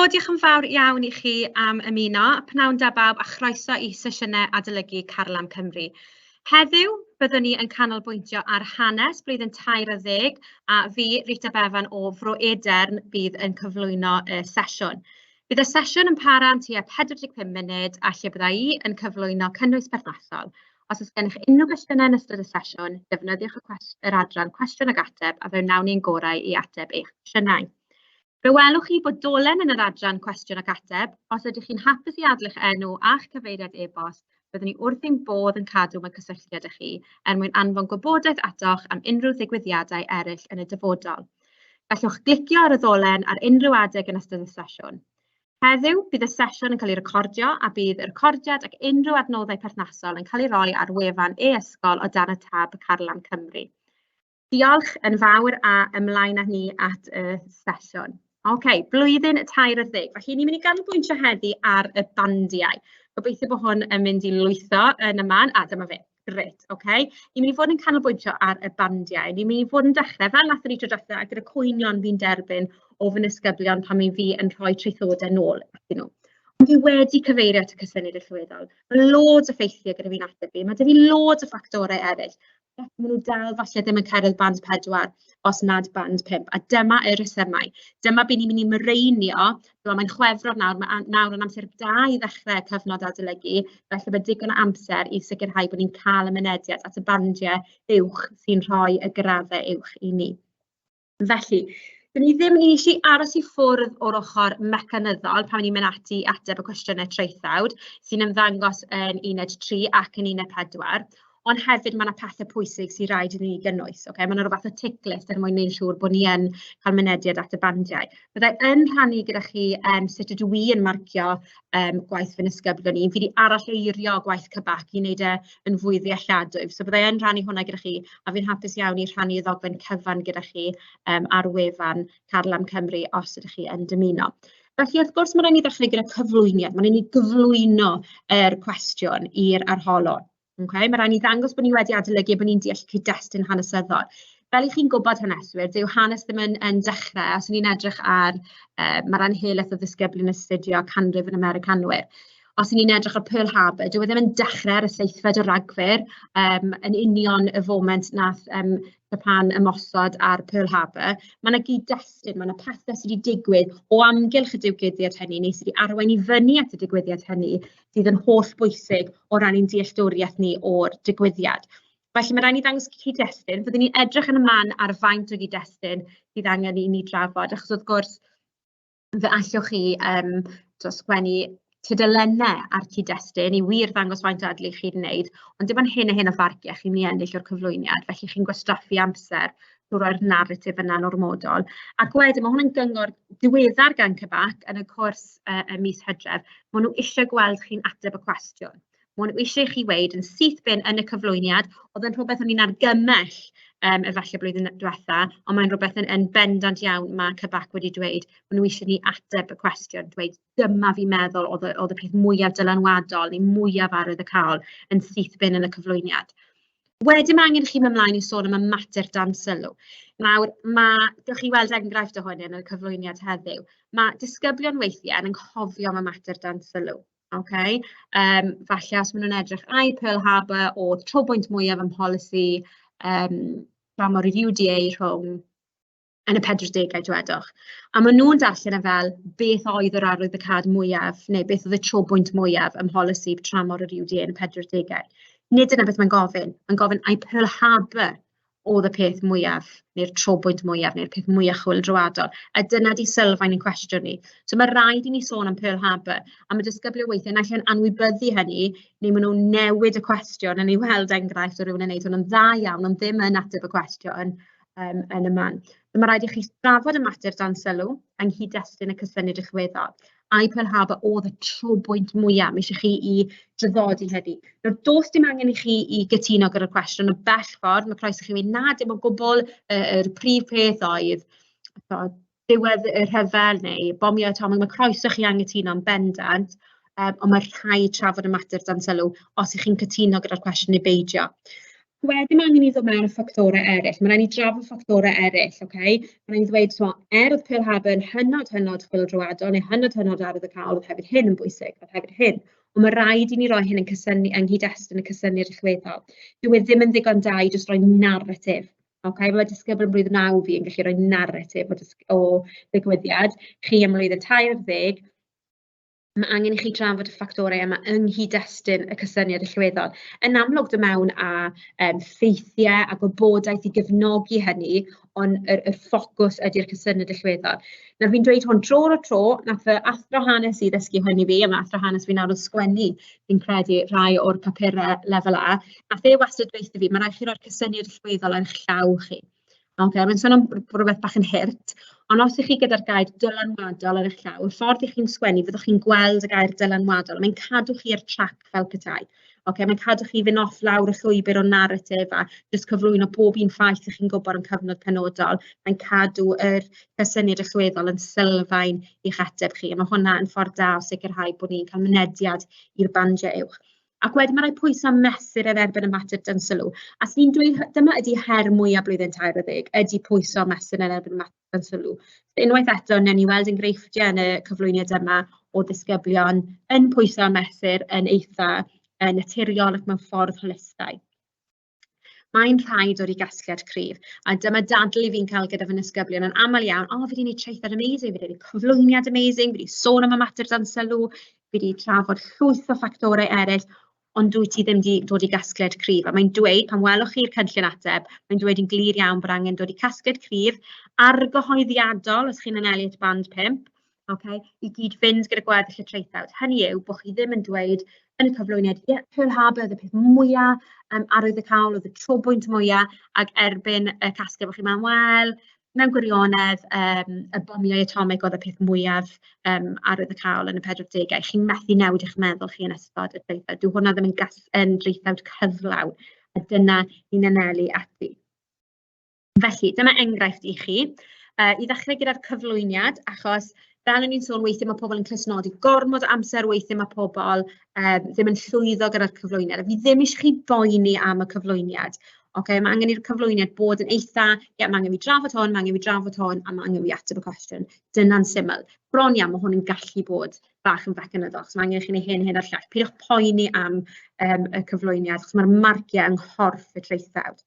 diolch yn fawr iawn i chi am ymuno. Pnawn da bawb a chroeso i sesiynau adolygu Carlam Cymru. Heddiw, byddwn ni yn canolbwyntio ar hanes blwyddyn 13 a fi, Rita Bevan o Fro Edern, bydd yn cyflwyno y sesiwn. Bydd y sesiwn yn para am tua 45 munud a lle bydda i yn cyflwyno cynnwys perthnasol. Os oes gennych unrhyw gwestiynau yn ystod y sesiwn, defnyddiwch y yr adran cwestiwn ag ateb a fe wnawn ni'n gorau i ateb eich cwestiynau. Fe welwch chi bod dolen yn yr adran cwestiwn ac ateb. Os ydych chi'n hapus i adael eich enw a'ch cyfeiriad e-bost, byddwn ni wrth ein bodd yn cadw mewn cysylltiad â chi er mwyn anfon gwybodaeth atoch am unrhyw ddigwyddiadau eraill yn y dyfodol. Gallwch glicio ar y ddolen ar unrhyw adeg yn ystod y sesiwn. Heddiw, bydd y sesiwn yn cael ei recordio a bydd y recordiad ac unrhyw adnoddau perthnasol yn cael ei roi ar wefan e-ysgol o dan y tab Carlam Cymru. Diolch yn fawr a ymlaen â ni at y sesiwn. OK, blwyddyn 13. Felly ni'n mynd i ganolbwyntio heddi ar y bandiau. Gobeithio bod hwn yn mynd i lwytho yn y man. A dyma fe. Gret, OK. Ni'n mynd i fod yn canolbwyntio ar y bandiau. Ni'n mynd i fod yn dechrau, fel nathon ni tro diwetha, gyda cwynion fi'n derbyn o fy nisgyblion pan mi fi yn rhoi traethodau nôl atyn nhw. Ond fi wedi cyfeirio at y cysyniad allweddol. Mae loads o ffeithiau gyda fi'n ateb fi. Mae 'da fi loads o ffactorau eraill. Maen nhw dal falle ddim yn cyrraedd band 4 os nad band 5. A dyma y rhesymau. Dyma be ni'n mynd i mireinio. Mae'n Chwefror nawr, mae nawr yn amser da i ddechrau cyfnod adolygu, felly mae digon o amser i sicrhau bod ni'n cael y mynediad at y bandiau uwch sy'n rhoi y graddau uwch i ni. Felly, dyn ni ddim, ni eisiau aros i ffwrdd o'r ochr mecanyddol pan ni'n mynd ati i ateb y cwestiynau traethawd sy'n ymddangos yn uned 3 ac yn uned 4, ond hefyd mae yna pethau pwysig sy'n rhaid i ni gynnwys. Okay? Mae yna rhyw fath o tick list er mwyn gwneud yn siŵr bod ni yn cael mynediad at y bandiau. Byddai yn rhannu gyda chi sut ydw i yn marcio gwaith fy nisgyblion i. Fi wedi aralleirio gwaith CBAC i wneud e yn fwy ddealladwy. So byddai yn rhannu hwnna gyda chi, a fi'n hapus iawn i rhannu y ddogfen cyfan gyda chi ar wefan Carlam Cymru os ydych chi yn dymuno. Felly, wrth gwrs, mae rhaid ni ddechrau gyda cyflwyniad. Mae rhaid ni gyflwyno yr cwestiwn i'r arholwr. Okay? Mae rhaid ni ddangos bod ni wedi adolygu a bod ni'n deall cyd-destun hanesyddol. Fel i chi'n gwybod haneswyr, dyw hanes ddim yn, yn dechrau, os ni'n edrych ar, mae rhan helaeth o ddisgyblion astudio canrif yn Americanwyr. Os 'y ni'n edrych ar Pearl Harbor, dyw e ddim yn dechrau ar y seithfed o Ragfyr, yn union y foment nath Japan ymosod ar Pearl Harbor. Mae 'na gyd-destun, mae 'na pethau sydd wedi digwydd o amgylch y digwyddiad hynny, neu sydd wedi arwain i fyny at y digwyddiad hynny, sydd yn holl bwysig o ran ein dealltwriaeth ni o'r digwyddiad. Felly mae rhaid ni ddangos cyd-destun. Fyddwn ni'n edrych yn y man ar faint o gyd-destun sydd angen i ni drafod, achos wrth gwrs, fe allwch chi tibod, sgwennu tudalennau ar cyd-destun i wir ddangos faint o adlu chi 'di wneud, ond dim ond hyn a hyn o farciau chi'n mynd i ennill o'r cyflwyniad, felly chi'n gwastraffu amser drwy roi'r naratif yna'n ormodol. Ac wedyn, mae hwn yn gyngor diweddar gan CBAC yn y cwrs ym mis Hydref, maen nhw eisiau gweld chi'n ateb y cwestiwn. Maen nhw eisiau i chi weud yn syth bin yn y cyflwyniad, oedd yn rhywbeth o'n i'n argymell efallai blwyddyn diwetha, ond mae'n rhywbeth yn, yn bendant iawn mae CBAC wedi dweud, maen nhw eisiau ni ateb y cwestiwn, dweud dyma fi'n meddwl oedd y, oedd y peth mwyaf dylanwadol neu mwyaf arwyddocaol yn syth bin yn y cyflwyniad. Wedyn mae angen i chi mynd ymlaen i sôn am y mater dan sylw. Nawr, mae, gewch chi weld enghraifft o hwn yn y cyflwyniad heddiw. Mae disgyblion weithiau yn anghofio am y mater dan sylw. Okay? Falle os maen nhw'n edrych ai Pearl Harbor oedd trobwynt mwyaf ym mholisi tramor yr UDA rhwng yn y 40au dwedwch. A maen nhw'n darllen e fel beth oedd yr arwyddocâd mwyaf neu beth oedd y trobwynt mwyaf ym mholisi tramor yr UDA yn y 40au. Nid dyna beth mae'n gofyn. Mae'n gofyn ai Pearl Harbor oedd y peth mwyaf, neu'r trobwynt mwyaf, neu'r peth mwyaf chwyldroadol. A dyna 'di sylfaen ein cwestiwn ni. So mae rhaid i ni sôn am Pearl Harbor, a mae disgyblion weithiau naill ai'n anwybyddu hynny, neu maen nhw'n newid y cwestiwn, a ni weld enghraifft o rywun yn gwneud hwn yn dda iawn, ond ddim yn ateb y cwestiwn yn y man. So mae rhaid i chi drafod y mater dan sylw yng nghyd-destun y cysyniad allweddol. Ai Pearl Harbor oedd y trobwynt mwyaf, mae eisiau chi i draddodi heddi. Nawr, does dim angen i chi i gytuno gyda'r cwestiwn o bell ffordd, mae croeso i chi weud na, dim o gwbl, yr prif peth oedd tibod, diwedd y rhyfel neu bomio atomig, mae croeso chi anghytuno yn bendant, ond mae rhaid trafod y mater dan sylw os ych chi'n cytuno gyda'r cwestiwn neu beidio. Wedyn mae angen i ni ddod mewn â ffactorau eraill. Mae'n rhaid ni drafod ffactorau eraill, ocê? Mae'n rhaid ni ddweud, timod, er oedd Pearl Harbor yn hynod, hynod chwyldroadol neu hynod, hynod arwyddocaol, oedd hefyd hyn yn bwysig, oedd hefyd hyn. Ond mae rhaid i ni roi hyn yn cysyni-, yng nghyd-destun y cysyniad allweddol. Dyw e ddim yn ddigon da i jyst roi naratif, ocê? Mae disgybl yn blwyddyn 9 fi yn gallu rhoi naratif o o ddigwyddiad. Chi ym mlwyddyn 13, mae angen i chi drafod y ffactorau yma yng nghyd-destun y cysyniad allweddol. Yn amlwg, dod mewn â ffeithiau a gwybodaeth i gefnogi hynny, ond yr ffocws ydy'r cysyniad allweddol. Nawr, fi'n dweud hwn tro ar ôl tro, wnaeth fy athro hanes i ddysgu hwn i fi, a mae athro hanes fi nawr yn sgwennu, fi'n credu, rhai o'r papurau lefel A. Wnaeth e wastad dweud wrtho fi, "Mae'n rhaid chi roi'r cysyniad allweddol ar eich llaw chi." Ocê, mae'n swnio'n rywbeth bach yn hurt, ond os 'y chi gyda'r gair dylanwadol ar eich llaw, y ffordd 'y chi'n sgwennu, fyddwch chi'n gweld y gair dylanwadol. Mae'n cadw chi ar trac fel petai. Ocê, mae'n cadw chi fynd off lawr y llwybr o naratif a jyst cyflwyno pob un ffaith 'y chi'n gwybod am cyfnod penodol. Mae'n cadw yr cysyniad allweddol yn sylfaen i'ch ateb chi, a ma' hwnna yn ffordd da o sicrhau bod ni'n cael mynediad i'r bandiau uwch. Ac wedyn ma' rhai pwysau mesur yn erbyn y mater dan sylw. A 'swn i'n dweud dyma ydy her mwyaf blwyddyn 13, ydy pwyso mesur yn erbyn y mater dan sylw. Unwaith eto, wnawn ni weld enghreifftiau yn y cyflwyniad yma o ddisgyblion yn pwyso a mesur yn eitha naturiol ac mewn ffordd holistaidd. Mae'n rhaid dod i gasgliad cryf. A dyma dadl i fi'n cael gyda fy nisgyblion yn aml iawn. "O, fi 'di wneud traethawd amazing, fi 'di wneud cyflwyniad amazing, fi 'di sôn am y mater dan sylw, fi 'di trafod llwyth o ffactorau eraill, ond dwyt ti ddim 'di dod i gasgliad cryf." A mae'n dweud, pan welwch chi'r cynllun ateb, mae'n dweud yn glir iawn bod angen dod i casgliad cryf argyhoeddiadol, os chi'n anelu at band 5, ocê, i gyd fynd gyda gweddill y traethawd. Hynny yw bod chi ddim yn dweud yn y cyflwyniad, "Ie, Pearl Harbor oedd y peth mwya arwyddocaol, oedd y trobwynt mwya", ac erbyn y casgliad bod chi'n meddwl, "Wel, mewn gwirionedd, y bomiau atomig oedd y peth mwyaf arwyddocaol yn y pedwardegau." Chi'n methu newid eich meddwl chi yn ystod y traethawd. Dyw hwnna ddim yn yn draethawd cyflawn, a dyna ni'n anelu ati. Felly, dyma enghraifft i chi. I ddechrau gyda'r cyflwyniad, achos fel o'n i'n sôn, weithiau mae pobl yn clustnodi gormod o amser, weithiau mae pobl ddim yn llwyddo gyda'r cyflwyniad. A fi ddim eisiau chi boeni am y cyflwyniad. Ocê, mae angen i'r cyflwyniad bod yn eitha, "Ie, mae angen fi drafod hwn, mae angen fi drafod hwn, a mae angen fi ateb y cwestiwn." Dyna'n syml. Bron iawn, mae hwn yn gallu bod bach yn fecanyddol, achos mae angen i chi wneud hyn, hyn a'r llall. Peidiwch poeni am y cyflwyniad, achos mae'r marciau yng nghorff y traethawd.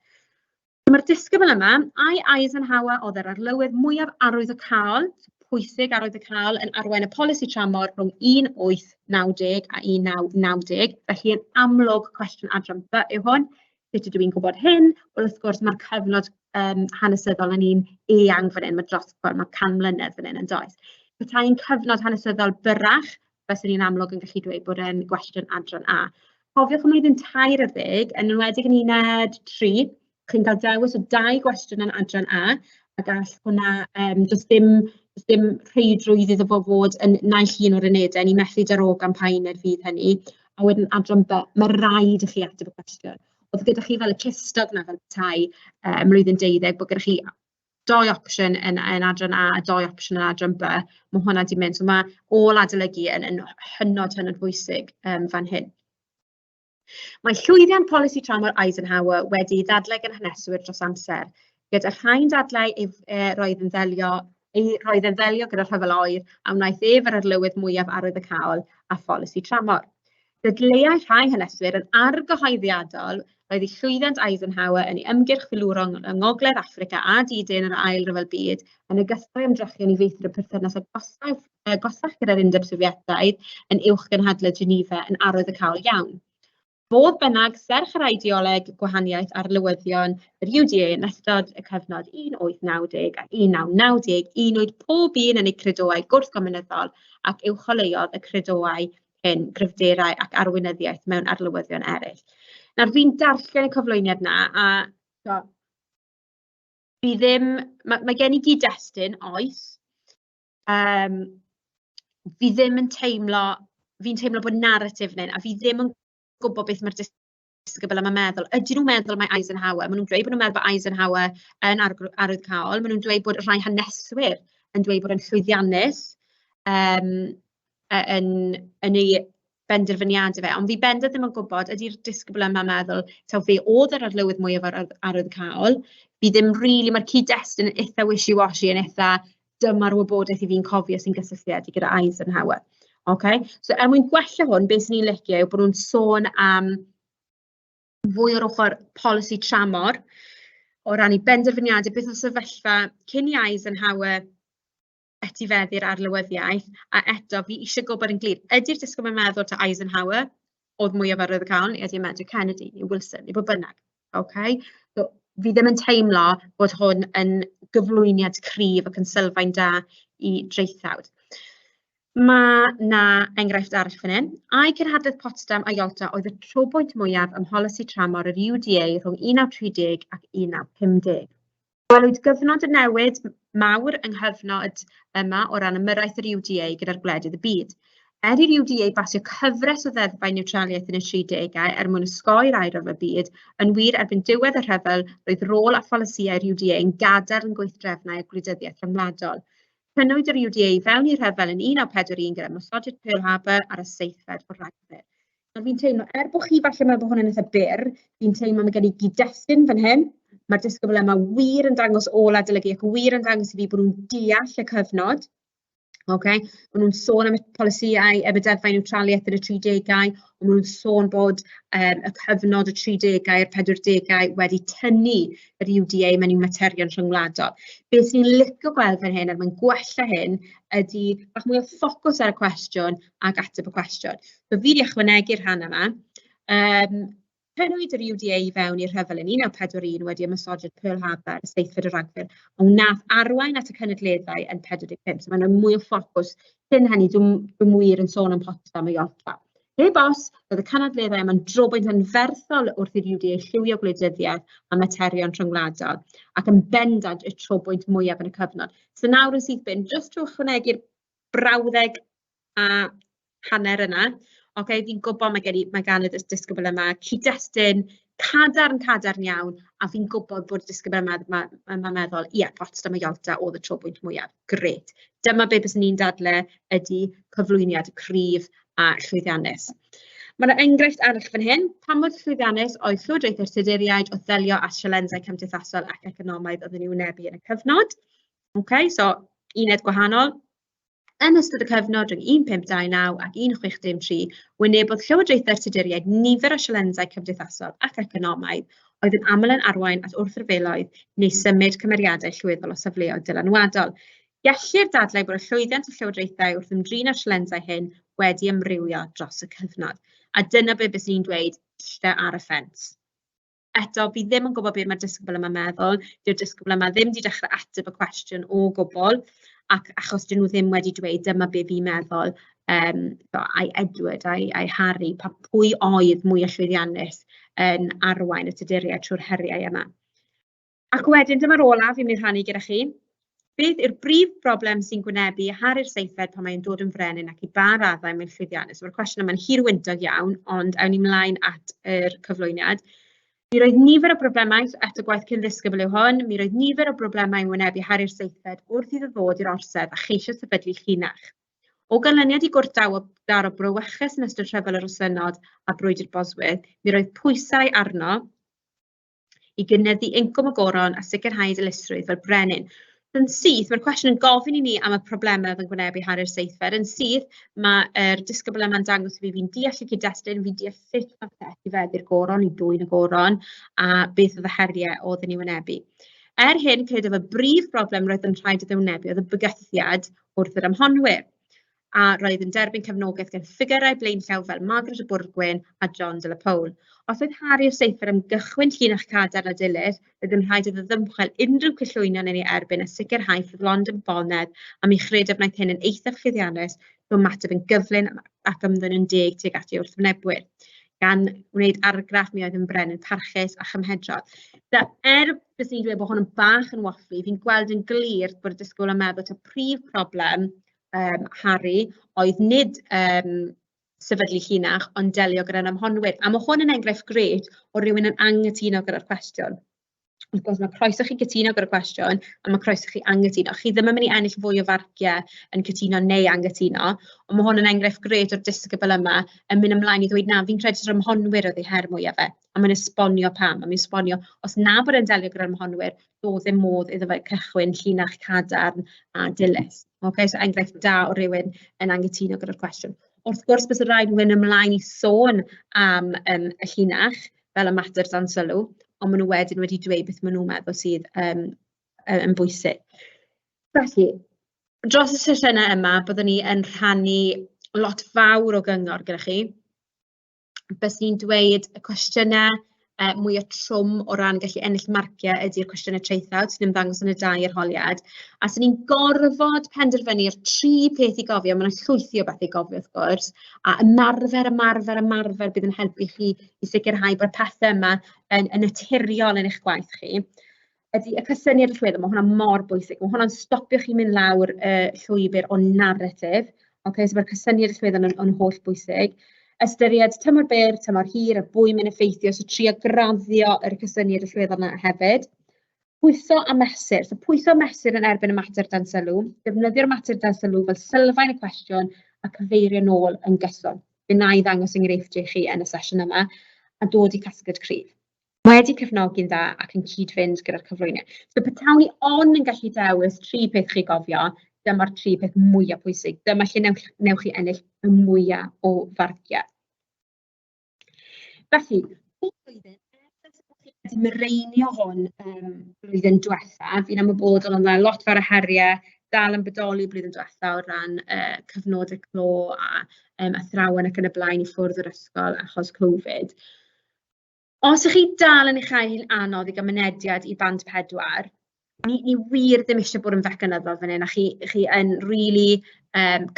Mae'r disgybl yma, ai Eisenhower oedd yr arlywydd mwyaf arwyddocaol, pwysig arwyddocaol, yn arwain y polisi tramor rhwng 1890 a 1990. Felly, yn amlwg, cwestiwn adran B yw hwn. Sut ydw i'n gwybod hyn? Wel, wrth gwrs, mae'r cyfnod hanesyddol yn un eang fan hyn, mae dros, wel, mae 100 mlynedd fan hyn, yn does? Petai'n cyfnod hanesyddol byrrach, faswn i'n amlwg yn gallu dweud bod e'n gwestiwn adran A. Cofiwch ym mlwyddyn 13, yn enwedig yn uned 3, chi'n cael dewis o dau gwestiwn yn adran A, a gall hwnna, does dim, does dim rheidrwydd iddo fo fod yn naill un o'r unedau, ni methu darogan pa uned fydd hynny. A wedyn adran B, mae rhaid i chi ateb y cwestiwn. Oedd gyda chi fel y clustog 'na fel petai ym mlwyddyn 12, bod gyda chi dou opsiwn yn adran A a dou opsiwn yn adran B, mae hwnna 'di mynd. So ma' ôl-adolygu yn hynod, hynod bwysig fan hyn. Mae llwyddiant polisi tramor Eisenhower wedi'i ddadlau gan haneswyr dros amser, gyda rhai'n dadlau ei roedd yn ddelio, ei roedd e'n ddelio gyda rhyfel oer a wnaeth ef yr arlywydd mwyaf arwyddocaol a pholisi tramor. Dadleuai rhai haneswyr yn argyhoeddiadol roedd eu llwyddiant Eisenhower yn ei ymgyrch filwrol yng Ngogledd Affrica a D-Day yn yr Ail Ryfel Byd, yn ogystal ag ymdrechion i feithrin perthynas agosach gyda'r Undeb Sofietaidd yn uwchgynhadledd Geneva yn arwyddocaol iawn. Fodd bynnag, serch yr ideoleg gwahaniaeth ar lywyddion yr UDA yn ystod y cyfnod 1890 a 1990, unwyd pob un yn eu credoau gwrth-gominyddol ac uwcholeuodd y credoau hyn, gryfderau ac arweinyddiaeth mewn arlywyddion eraill. Nawr, fi'n darllen y cyflwyniad 'na a tibod, fi ddim... ma' gen i gyd-destun, oes. Fi ddim yn teimlo... Fi'n teimlo bod naratif fan hyn, a fi ddim yn gwybod beth mae'r disgybl yma'n meddwl. Ydyn nhw'n meddwl mai Eisenhower? Maen nhw'n dweud bod nhw'n meddwl bod Eisenhower yn arwyddocaol. Maen nhw'n dweud bod rhai haneswyr yn dweud bod e'n llwyddiannus yn ei benderfyniadau fe, ond fi bendant ddim yn gwybod ydy'r disgybl yma'n meddwl taw fe oedd yr arlywydd mwyaf arwyddocaol. Fi ddim rili, mae'r cyd-destun yn eitha wishy-washy, yn eitha dyma'r wybodaeth i fi'n cofio sy'n gysylltiedig gyda Eisenhower. Okay? So er mwyn gwella hwn, beth sy'n ni'n licio yw bod nhw'n sôn am fwy o'r ochr polisi tramor o ran ei benderfyniadau, beth oedd sefyllfa cyn i Eisenhower etifeddu'r arlywyddiaeth, a eto fi eisiau gwybod yn glir, ydy'r disgybl yn meddwl ta Eisenhower oedd mwyaf arwyddocaol, neu ydy e'n meddwl Kennedy neu Wilson neu bwy bynnag? Okay? So, fi ddim yn teimlo bod hwn yn gyflwyniad cryf ac yn sylfaen da i draethawd. Mae 'na enghraifft arall fan hyn. Ai cynhadledd Potsdam a Yalta oedd y trobwynt mwyaf ym mholisi tramor yr UDA rhwng 1930 ac 1950. Gwelwyd gyfnod y newid mawr yng nghyfnod yma o ran ymyrraeth yr UDA gyda'r gwledydd y byd. Er i'r UDA basio cyfres o ddeddfau niwtraliaeth yn y 30au er mwyn osgoi'r ail ryfel byd, yn wir erbyn diwedd y rhyfel roedd rôl a pholisïau'r UDA yn gadarn gweithdrefnau a gwleidyddiaeth rhyngwladol. Tynnwyd yr UDA i fewn i'r rhyfel yn 1941 gyda ymosodiad Pearl Harbor ar y seithfed o Ragfyr. Nawr fi'n teimlo, er bod chi falle meddwl bod hwn yn eitha byr, fi'n teimlo mae gen i gyd-destun fan hyn. Mae'r disgybl yma wir yn dangos ôl adolygu ac wir yn dangos i fi bod nhw'n deall y cyfnod. Okay? Maen nhw'n sôn am y polisïau efo deddfau niwtraliaeth yn y 30au, ond maen nhw'n sôn bod y cyfnod y 30au a'r 40au wedi tynnu yr UDA mewn i materion rhyngwladol. Beth sy'n licio gweld fan hyn, er mwyn gwella hyn, ydy bach mwy o ffocws ar y cwestiwn ac ateb y cwestiwn. So fi wedi ychwanegu'r rhan yma. Tynnwyd yr UDA i fewn i'r rhyfel yn 1941 wedi ymosodiad Pearl Harbor ar y seithfed o Ragfyr, a wnaeth arwain at y cynadleddau yn 45. So mae'n rhoi mwy o ffocws. Cyn hynny, dwi'm dwi'm wir yn sôn am Potsdam a Yalta. Heb os, roedd y cynadleddau yma'n drobwynt anferthol wrth i'r UDA lliwio gwleidyddiaeth a materion rhyngwladol, ac yn bendant y trobwynt mwyaf yn y cyfnod. So nawr yn syth bin, jyst trwy ychwanegu'r brawddeg a hanner yna. Ocê, fi'n gwybod mae gen i... mae gan y disgybl yma cyd-destun cadarn, cadarn iawn, a fi'n gwybod bod y disgybl yma yma'n meddwl, ie, Potsdam a Yalta oedd y trobwynt mwyaf. Grêt. Dyma be byswn i'n dadlau ydy cyflwyniad cryf a llwyddiannus. Mae yna enghraifft arall fan hyn. Pa mor llwyddiannus oedd Llywodraethau'r Tuduriaid wrth ddelio â sialensau cymdeithasol ac economaidd oedd yn ei wynebu yn y cyfnod? Okay, so uned gwahanol. Yn ystod y cyfnod rhwng 1529 ac 1603, wynebodd llywodraethau'r Tuduriaid nifer o sialensau cymdeithasol ac economaidd oedd yn aml yn arwain at wrthryfeloedd neu symud cymeriadau llwyddol o safleoedd dylanwadol. Gellir dadlau bod y llwyddiant y llywodraethau wrth ymdrin â'r sialensau hyn wedi amrywio dros y cyfnod. A dyna be byswn i'n dweud, lle ar y ffens. Eto, fi ddim yn gwybod beth mae'r disgybl yma'n meddwl. Dyw'r disgybl yma ddim wedi dechrau ateb y cwestiwn o gwbl, ac achos 'dyn nhw ddim wedi dweud dyma be fi'n meddwl, so, ai Edward, ai Harry, pwy oedd mwy o llwyddiannus yn arwain y Tuduriaid trwy'r heriau yma. Ac wedyn dyma'r olaf fi'n mynd i rhannu gyda chi. Beth yw'r brif broblem sy'n gwynebu Harri'r Seithfed pan mae'n dod yn frenin ac i ba raddau mae'n llwyddiannus? Mae'r cwestiwn yma'n hirwyntog iawn, ond awn ni mlaen at yr cyflwyniad. Mi roedd nifer o broblemau, so eto gwaith cyn ddisgybl yw hwn, mi roedd nifer o broblemau yn wynebu Harri'r Seithfed wrth iddo ddod i'r orsedd a cheisio sefydlu llinach. O ganlyniad i gwrthdaro brawychus yn ystod Rhyfel y Rhosynnod a Brwydr Bosworth, mi roedd pwysau arno i gynyddu incwm y goron a sicrhau dilysrwydd fel brenin. Yn syth, mae'r cwestiwn yn gofyn i ni am y problemau oedd yn gwynebu Harri'r Seithfed. Yn syth, mae'r disgybl yma'n dangos i fi fi'n deall y cyd-destun, fi'n deall sut fath i feddu'r goron, i dwyn y goron, a beth oedd y heriau oedd yn ei wynebu. Er hyn, credaf y brif broblem roedd yn rhaid iddo wynebu oedd y bygythiad wrth yr ymhonwyr. a roedd yn derbyn cefnogaeth gan ffigyrau blaenllaw fel Margaret o Bwrgwyn a John de la Pole. Os oedd Harri'r Seithfed am gychwyn llinach cadarn a dilys, roedd yn rhaid iddo ddymchwel unrhyw cyllwynion yn ei erbyn a sicrhau ffyddlondeb bonedd, a mi chredaf wnaeth hyn yn eithaf llwyddiannus trwy ymateb yn gyflym ac ymddwyn yn deg tuag at ei wrthwynebwyr, gan wneud argraff mi oedd yn brenin parchus a chymhedrol. Da, er byswn i'n dweud bod hwn yn bach yn waffly, fi'n gweld yn glir bod y disgwyl yn meddwl taw prif problem Harry oedd nid sefydlu llinach, ond delio gyda'n ymhonwyr. A mae hwn yn enghraifft grêt o rywun yn anghytuno gyda'r cwestiwn. Wrth gwrs, mae croeso chi gytuno gyda'r cwestiwn a mae croeso chi anghytuno. Chi ddim yn mynd i ennill fwy o farciau yn cytuno neu anghytuno, ond mae hwn yn enghraifft grêt o'r disgybl yma yn mynd ymlaen i ddweud na, fi'n credu yr ymhonwyr oedd ei her mwyaf fe. A mae'n esbonio pam, a mae'n esbonio os na bod e'n delio gyda'r ymhonwyr, doedd ddim modd iddo fe cychwyn llinach cadarn a dilys. Okay, so enghraifft da o rywun yn anghytuno gyda'r cwestiwn. Wrth gwrs, byse rhaid mynd ymlaen i sôn am y llinach fel y mater dan sylw, ond maen nhw wedyn wedi dweud beth maen nhw'n meddwl sydd yn bwysig. Felly, dros y sesiynau yma, byddwn ni yn rhannu lot fawr o gyngor gyda chi. Byswn i'n dweud y cwestiynau mwya trwm o ran gallu ennill marciau ydy'r cwestiynau traethawd sy'n ymddangos yn y dau arholiad. A 'swn i'n gorfod penderfynu'r tri peth i gofio, ma' 'na llwythi o bethe i gofio wrth gwrs, a ymarfer, ymarfer, ymarfer bydd yn helpu chi i sicrhau bod y pethe yma yn naturiol yn eich gwaith chi, ydy y cysyniad allweddol. Mae hwnna mor bwysig. Mae hwnna'n stopio chi mynd lawr y llwybr o naratif. Okay, so mae'r cysyniad allweddol yn holl bwysig. Ystyried tymor byr, tymor hir, a bwy mae'n effeithio, so trio graddio yr cysyniad allweddol yna hefyd. Pwyso a mesur. So pwyso a mesur yn erbyn y mater dan sylw. Defnyddio'r mater dan sylw fel sylfaen y cwestiwn a cyfeirio nôl yn gyson. Fe wna i ddangos enghreifftiau i chi yn y sesiwn yma a dod i casgliad cryf. Wedi cefnogi'n dda ac yn cyd-fynd gyda'r cyflwyniad. So petawn i ond yn gallu dewis tri peth chi gofio, dyma'r tri peth mwyaf pwysig. Dyma lle newch chi ennill y mwyaf o farciau. Felly, bob blwyddyn, ers chi wedi mireinio hwn blwyddyn diwetha, fi'n ymwybodol ond mae lot fawr o heriau dal yn bodoli blwyddyn diwetha o ran cyfnodau clo a athrawon ac yn y blaen i ffwrdd o'r ysgol achos Covid. Os ych chi dal yn ei chael hi'n anodd i gael mynediad i band 4, ni wir ddim eisiau bod yn fecanyddol fan hyn, a chi yn rili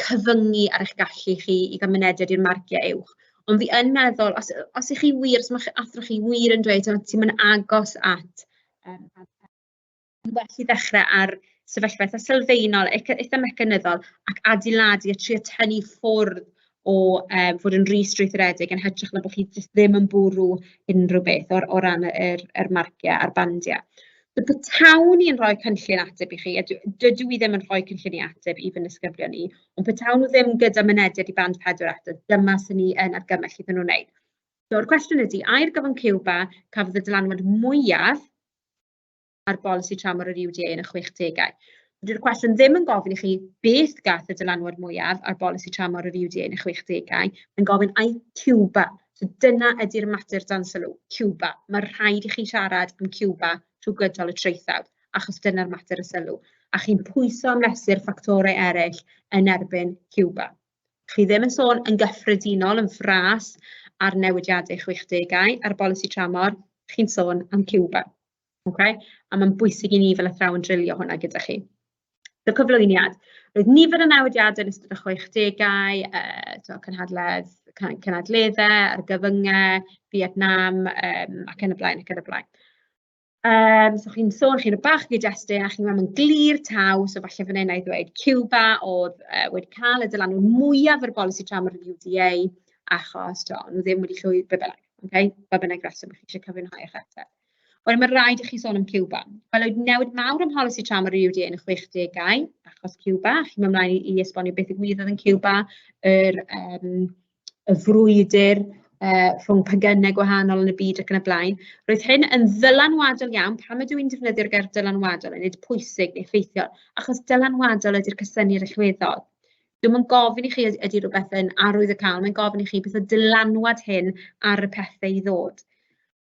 cyfyngu ar eich gallu chi i gael mynediad i'r marciau uwch. Ond fi yn meddwl, os ych chi wir, os mae'ch athro chi wir yn dweud, ti'n mynd agos at band yn well i ddechrau ar sefyllfa eitha sylfaenol, eitha mecanyddol, ac adeiladu a trio tynnu ffwrdd o fod yn rhy strwythuredig yn hytrach na bod chi jyst ddim yn bwrw unrhyw beth o ran yr marciau a'r bandiau. So petawn i'n rhoi cynllun ateb i chi, a dydw i ddim yn rhoi cynlluniau ateb i fy nisgyblion i, ond petawn nhw ddim gyda mynediad i band 4 eto, dyma sy'n ni yn argymell iddyn nhw wneud. So'r cwestiwn ydy, ai'r gyfan Cuba cafodd y dylanwad mwyaf ar bolisi tramor yr UDA yn y chwechdegau? Dydy'r cwestiwn ddim yn gofyn i chi beth gath y dylanwad mwyaf ar bolisi tramor yr UDA yn y chwechdegau, mae'n gofyn ai Cuba. So dyna ydy'r mater dan sylw, Cuba. Mae rhaid i chi siarad am Cuba trwy gydol y traethawd, achos dyna'r mater y sylw. A chi'n pwyso a mesur ffactorau eraill yn erbyn Cuba. Chi ddim yn sôn yn gyffredinol, yn fras, ar newidiadau chwechdegau, ar bolisi tramor, chi'n sôn am Cuba. Okay? A mae'n bwysig i ni fel athrawon drilio hwnna gyda chi. So cyflwyniad. Roedd nifer o newidiadau yn ystod y chwechdegau, cynhadledd, cynadleddau, argyfyngau, Vietnam, ac yn y blaen, ac yn y blaen. So chi'n sôn, chi'n rhoi bach o gyd-destun a chi'n gweld yn glir taw, so falle fan hyn na i ddweud Cuba oedd wedi cael y dylanwad mwyaf ar bolisi tramor yr UDA, achos to, nhw ddim wedi llwyddo, be bynnag, okay? Ba bynnag reswm chi eisiau cyfiawnhau eich ateb. Wedyn mae rhaid i chi sôn am Cuba. Wel, oedd newid mawr ym mholisi tramor yr UDA yn y chwechdegau, achos Cuba. Chi'n mynd ymlaen i esbonio beth ddigwyddodd yn Cuba, y frwydr rhwng pegynnau gwahanol yn y byd ac yn y blaen. Roedd hyn yn ddylanwadol iawn. Pam ydw i'n defnyddio'r gair dylanwadol yn nid pwysig neu effeithiol? Achos dylanwadol ydy'r cysyniad allweddol. Dwi'm yn gofyn i chi ydy rhywbeth yn arwyddocaol, mae'n gofyn i chi beth oedd dylanwad hyn ar y pethau i ddod.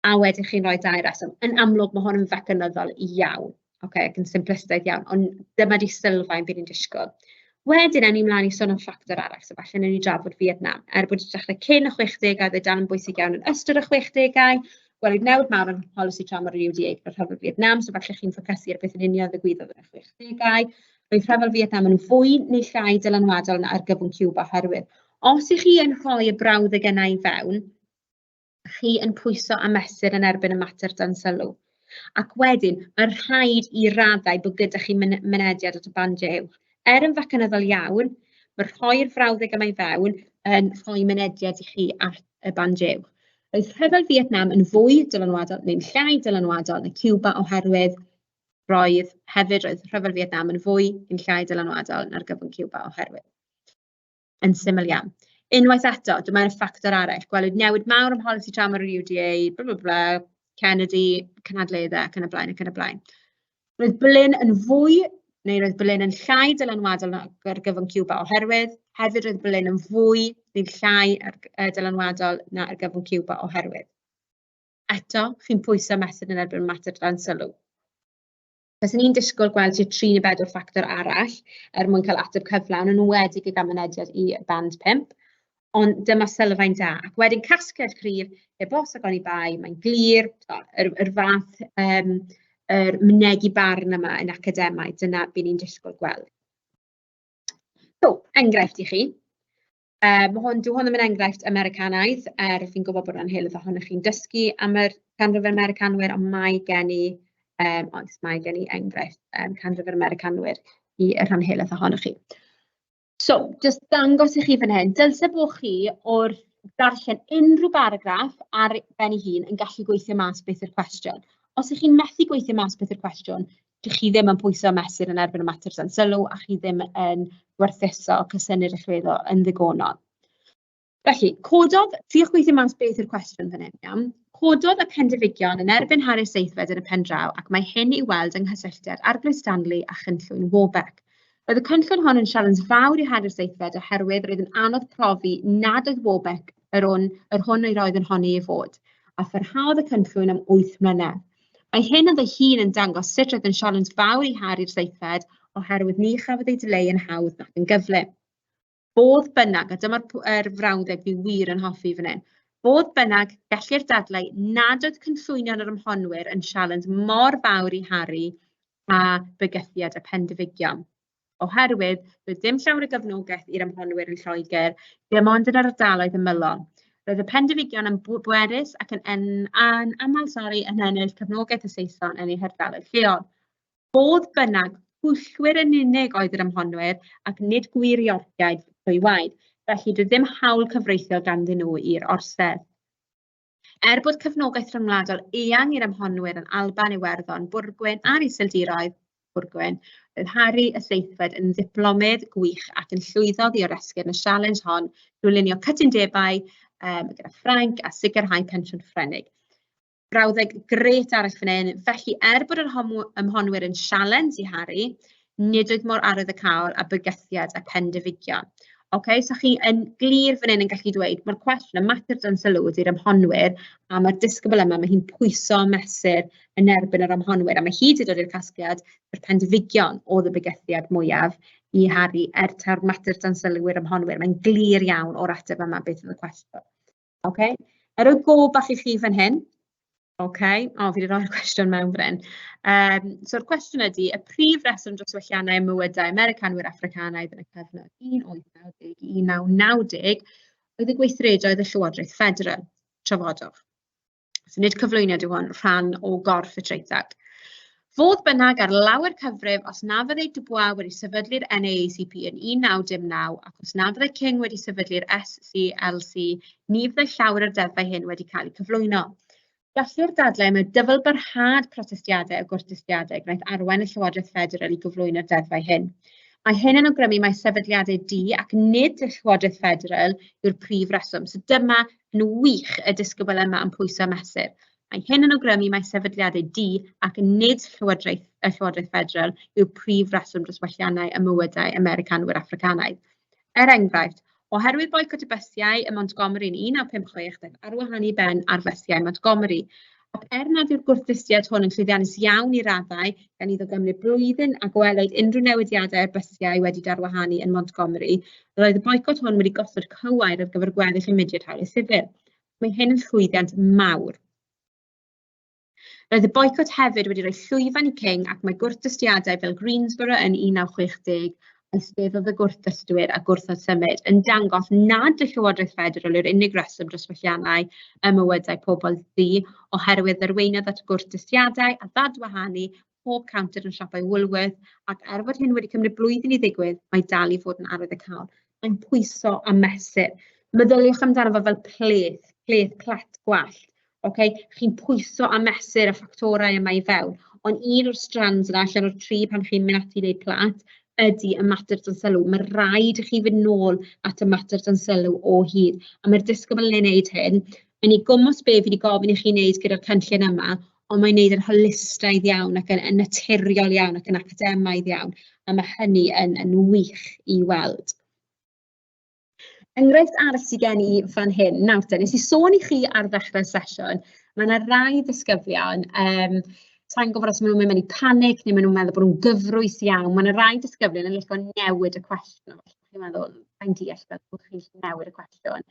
A wedyn chi'n rhoi dau reswm. Yn amlwg, mae hwn yn fecanyddol iawn, ocê, ac yn simplistaidd iawn, ond dyma 'di sylfaen be ni'n disgwyl. Wedyn, ewn ni mlaen i sôn am ffactor arall, so falle wnawn ni drafod Vietnam. Er bod wedi dechrau cyn y chwechdegau, oedd e dal yn bwysig iawn yn ystod y chwechdegau. Gwelwyd newid mawr yn polisi tramor yr UDA gyda rhyfel Vietnam, so falle chi'n ffocysu ar beth yn union ddigwyddodd yn y chwechdegau. Roedd rhyfel Vietnam yn fwy neu llai dylanwadol na argyfwng Cuba oherwydd os 'y chi yn rhoi y brawddeg yna i fewn, chi yn pwyso a mesur yn erbyn y mater dan sylw. Ac wedyn, mae rhaid i raddau bod gyda chi mynediad at y bandiau uwch. Er yn fecanyddol iawn, mae rhoi'r frawddeg yma i fewn yn rhoi mynediad i chi at y bandiau uwch. Roedd rhyfel Fietnam yn fwy dylanwadol neu'n llai dylanwadol na Cuba oherwydd roedd hefyd roedd rhyfel Fietnam yn fwy neu'n llai dylanwadol na'r gyfwng Cuba oherwydd. Yn syml iawn. Unwaith eto, dyma'r ffactor arall. Gwelwyd newid mawr ym mholisi tramor yr UDA, bla bla bla, Kennedy, cynadleddau ac yn y blaen ac yn y blaen. Roedd Berlin yn fwy, neu roedd Berlin yn llai dylanwadol nag argyfwng Cuba oherwydd, hefyd roedd Berlin yn fwy neu'n llai ar, dylanwadol na argyfwng Cuba oherwydd. Eto, chi'n pwyso mesur yn erbyn mater dan sylw. Fyswn i'n disgwyl gweld tua 3 neu 4 ffactor arall er mwyn cael ateb cyflawn, yn enwedig y gan mynediad i band 5. Ond dyma sylfaen da. Ac wedyn casgliad cryf, heb os ac oni bai, mae'n glir, yr, yr fath, um, yr mynegi barn yma yn academaidd, dyna byd ni'n disgwyl gweld. So, enghraifft i chi. Mae hwn, dyw hwn ddim yn enghraifft Americanaidd, er fi'n gwybod bod rhan helaeth ohonoch chi'n dysgu am yr canrif yr Americanwyr, ond mae gen i, um, oes, mae gen i enghraifft canrif yr Americanwyr i y rhan helaeth ohonoch chi. So, jyst dangos i chi fan hyn, dylse bod chi wrth darllen unrhyw baragraff ar ben ei hun yn gallu gweithio mas beth yw'r cwestiwn. Os ych chi'n methu gweithio mas beth yw'r cwestiwn, dych chi ddim yn pwyso mesur yn erbyn y mater dan sylw a chi ddim yn gwerthuso cysyniad allweddol yn ddigonol. Felly, cododd, triwch gweithio mas beth yw'r cwestiwn fan hyn, iawn? Cododd y pendefigion yn erbyn Harri'r Seithfed yn y pen draw ac mae hyn i'w weld yng nghysylltiad Arglwydd Stanley a chynllwyn Warbeck. Roedd y cynllwyn hon yn sialens fawr i Harri'r Seithfed oherwydd roedd yn anodd profi nad oedd Warbeck yr, on, yr hwn yr oedd yn honni ei fod, a pharhaodd y cynllwyn am 8 mlynedd. Mae hyn ynddo hun yn dangos sut roedd yn sialens fawr i Harri'r Seithfed oherwydd ni chafodd ei dileu yn hawdd nac yn gyflym. Fodd bynnag, a dyma'r er frawddeg fi wir yn hoffi fan hyn, fodd bynnag, gellir dadlau nad oedd cynllwynion yr ymhonwyr yn sialens mor fawr i Harry a bygythiad y pendefigion. Oherwydd, doedd dim llawer o gefnogaeth i'r ymhonwyr yn Lloegr, dim ond yn yr ardaloedd ymylol. Roedd y pendefigion yn bwerus ac yn, en, yn aml sori, yn ennill cefnogaeth y Saeson yn eu hardaloedd lleol. Fodd bynnag, pwyllwyr yn unig oedd yr ymhonwyr ac nid gwir Iorciaid trwy waed, felly doedd ddim hawl cyfreithiol ganddyn nhw i'r orsedd. Er bod cefnogaeth rhyngwladol eang i'r ymhonwyr yn Alban, Iwerddon, Bwrgwyn a'r Iseldiroedd, Bwrgwyn, roedd Harri y Seithfed yn ddiplomydd gwych ac yn llwyddodd i oresgyrn y sialens hon drwy lunio cytundebau gyda Ffrainc a sicrhau pensiwn Ffrenig. Brawddeg grêt arall fan hyn. Felly, er bod yr ymhonwyr yn sialens i Harry, nid oedd mor arwyddocaol a bygythiad a pendefigion. OK, so chi yn glir fan hyn yn gallu dweud, mae'r cwestiwn, y mater dan sylw ydy'r ymhonwyr, a mae'r disgybl yma, mae hi'n pwyso mesur yn erbyn yr ymhonwyr, a mae hi wedi dod i'r casgliad, yr pendefigion oedd y bygythiad mwyaf i Harry, er taw'r mater dan sylw i'r ymhonwyr. Mae'n glir iawn o'r ateb yma beth oedd y cwestiwn. OK, a rhoi go bach i chi fan hyn. OK, o, fi wedi rhoi'r cwestiwn mewn fan hyn. So'r cwestiwn ydy, y prif reswm dros welliannau ym mywydau Americanwyr Affricanaidd yn y cyfnod 1890 i 1990 oedd y gweithredoedd y Llywodraeth Ffederal. Trafodwch. So nid cyflwyniad yw hwn, rhan o gorff y traethawd. Fodd bynnag, ar lawer cyfrif, os na fyddai Dubois wedi sefydlu'r NAACP yn 1909 ac os na fyddai King wedi sefydlu'r SCLC, ni fyddai llawer o'r deddfau hyn wedi cael eu cyflwyno. Gellir dadlau mai dyfalbarhad protestiadau a gwrthdystiadau gwnaeth arwain y Llywodraeth Ffederal i gyflwyno'r deddfau hyn. Mae hyn yn awgrymu mai sefydliadau du ac nid y Llywodraeth Ffederal yw'r prif reswm. So dyma yn wych y disgybl yma yn pwyso a mesur. Mae hyn yn awgrymu mai sefydliadau du ac nid llywodraeth, y Llywodraeth Ffederal yw'r prif reswm dros welliannau ym mywydau Americanwyr Affricanaidd. Er enghraifft, oherwydd boicot y bysiau ym Montgomery yn 1956, daeth arwahanu i ben ar fysiau Montgomery. Ac er nad yw'r gwrthdystiad hwn yn llwyddiannus iawn i raddau, gan iddo gymryd blwyddyn a gwelwyd unrhyw newidiadau i'r bysiau wedi darwahanu yn Montgomery, roedd y boicot hwn wedi gosod cywair ar gyfer gweddill y mudiad hawliau sifil. Mae hyn yn llwyddiant mawr. Roedd y boicot hefyd wedi rhoi llwyfan i King ac mae gwrthdystiadau fel Greensboro yn 1960 eisteddodd y gwrthdystwyr a gwrthod symud yn dangos nad y Llywodraeth Ffederal yw'r unig reswm dros welliannau ym mywydau pobl ddu oherwydd arweiniodd at gwrthdystiadau a ddadwahanu pob cownter yn siopau Woolworth ac er fod hyn wedi cymryd blwyddyn i ddigwydd, mae dal i fod yn arwyddocaol. Mae'n pwyso a mesur. Meddyliwch amdano fo fel pleth. Pleth plat gwallt. Ocê, chi'n pwyso a mesur y ffactorau yma i fewn, ond un o'r strands yna allan o'r tri pan chi'n mynd ati i wneud plat ydy y mater dan sylw. Ma' raid i chi fynd nôl at y mater dan sylw o hyd, a mae'r disgybl yn wneud hyn yn ei gwmws be fi 'di gofyn i chi wneud gyda'r cynllun yma, ond mae'n wneud yn holistaidd iawn ac yn yn naturiol iawn ac yn academaidd iawn, a ma' hynny yn yn wych i weld. Enghraifft arall sy gen i fan hyn, nawr te, wnes i sôn i chi ar ddechrau'r sesiwn, ma' 'na rai ddisgyblion, sa i'n gwybod os maen nhw'n mynd mewn i panic neu maen nhw'n meddwl bod nhw'n gyfrwys iawn, ma' 'na rai disgyblion yn licio newid y cwestiwn. Chi'n meddwl, sa i'n deall fel bod chi'n gallu newid y cwestiwn.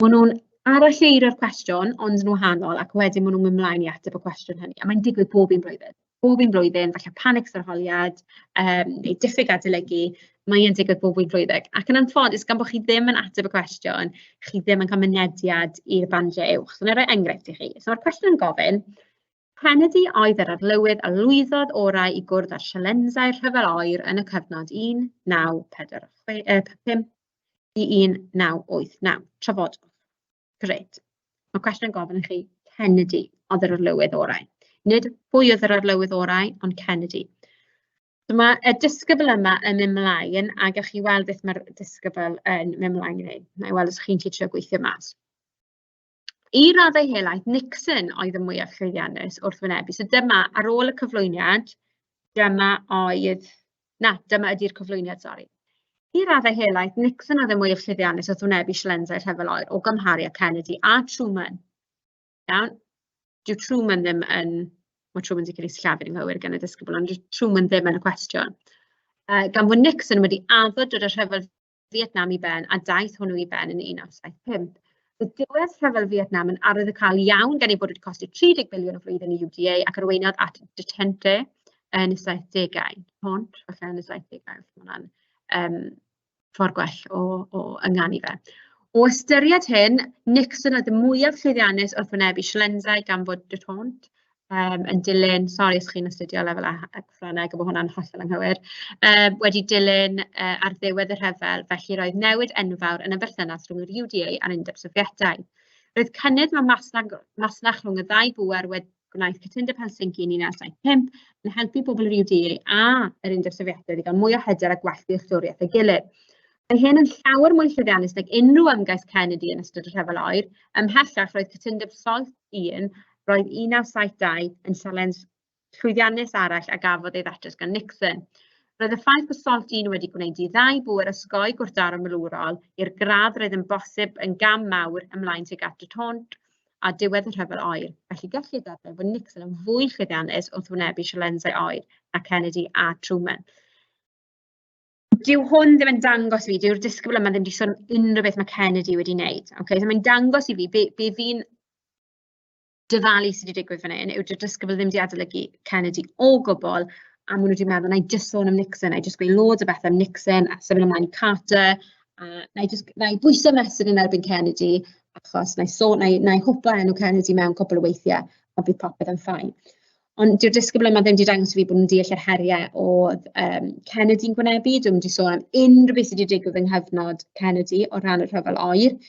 Maen nhw'n aralleirio'r cwestiwn, ond yn wahanol, ac wedyn maen nhw'n mynd mlaen i ateb y cwestiwn hynny. A mae'n digwydd bob un blwyddyn. Bob un blwyddyn, falle panics arholiad, neu diffyg adolygu, mae e'n digwydd bob un blwyddyn. Ac yn anffodus, gan bod chi ddim yn ateb y cwestiwn, chi ddim yn cael mynediad i'r bandiau uwch. So, wna i roi enghraifft i chi. So, mae'r cwestiwn yn gofyn, Kennedy oedd yr arlywydd a lwyddodd orau i gwrdd â'r sialensau rhyfel oer yn y cyfnod 1945 i 1989. Trafodwch. Grêt. Mae cwestiwn yn gofyn i chi, Kennedy oedd yr arlywydd orau. Nid pwy oedd yr arlywydd orau, ond Kennedy. So mae y disgybl yma yn mynd mlaen, a gewch chi weld beth mae'r disgybl yn mynd mlaen i wneud. Na i weld os chi'n gallu trio gweithio mas. I raddau helaeth, Nixon oedd y mwyaf llwyddiannus wrth wynebu. So dyma, ar ôl y cyflwyniad, dyma oedd... Na, dyma ydy'r cyflwyniad, sori. I raddau helaeth, Nixon oedd y mwyaf llwyddiannus wrth wynebu sialensau rhyfel oer o gymharu â Kennedy a Truman. Iawn? Dyw Truman ddim yn... Mae Truman wedi cael ei sillafu'n anghywir gan y disgybl, ond dyw Truman ddim yn y cwestiwn. Gan fod Nixon wedi addo dod â rhyfel Fietnam i ben, a daeth hwnnw i ben yn 1975. Roedd diwedd rhyfel Fietnam yn arwyddocaol iawn gan ei fod wedi costio 30 biliwn y flwyddyn i UDA ac arweiniodd at detente yn y 70au. Hont, falle yn y 70au, mae hwnna'n ffordd gwell o ynganu fe. O ystyried hyn, Nixon oedd y mwyaf llwyddiannus wrth wynebu sialensau gan fod detente yn dilyn, sori os chi'n astudio lefel A ac Ffrangeg, bod hwnna'n hollol anghywir, wedi dilyn ar ddiwedd y rhyfel, felly roedd newid enfawr yn y berthynas rhwng yr UDA a'r Undeb Sofietaidd. Roedd cynnydd mewn masnach, masnach rhwng y ddau bŵer wedi gwnaeth cytundeb Helsinki yn 1975 yn helpu bobl yr UDA a yr Undeb Sofietaidd i gael mwy o hyder a gwell dealltwriaeth ei gilydd. Mae hyn yn llawer mwy llwyddiannus nag unrhyw ymgais Kennedy yn ystod y Rhyfel Oer. Ymhellach, roedd cytundeb SALT I Roedd 1972 yn sialens llwyddiannus arall a gafodd ei ddatrys gan Nixon. Roedd y ffaith bod SALT I wedi gwneud i ddau bŵer osgoi gwrthdaro milwrol i'r gradd roedd yn bosib yn gam mawr ymlaen tuag at detente a diwedd y Rhyfel Oer. Felly gellir dadlau fod Nixon yn fwy llwyddiannus wrth wynebu sialensau oer na Kennedy a Truman. Dyw hwn ddim yn dangos i fi, dyw'r disgybl yma ddim wedi sôn unrhyw beth mae Kennedy wedi wneud. Okay? So mae'n dangos i fi be, be fi'n dyfalu sydd wedi digwydd fan hyn yw dyw'r disgybl ddim wedi adolygu Kennedy o gwbl, a maen nhw wedi meddwl, wna i jyst sôn am Nixon, wna i jyst gweud loads o bethau am Nixon, a symud ymlaen i Carter, a wna i jyst, wna i bwyso mesur yn erbyn Kennedy, achos wna i sôn, wna i hwpa enw Kennedy mewn cwpl o weithiau, a bydd popeth yn fine. Ond dyw'r disgybl yma ddim wedi dangos i fi bod nhw'n deall yr heriau oedd Kennedy'n gwynebu. Dwi'm wedi sôn am unrhyw beth sydd wedi digwydd yng nghyfnod Kennedy o ran y rhyfel oer.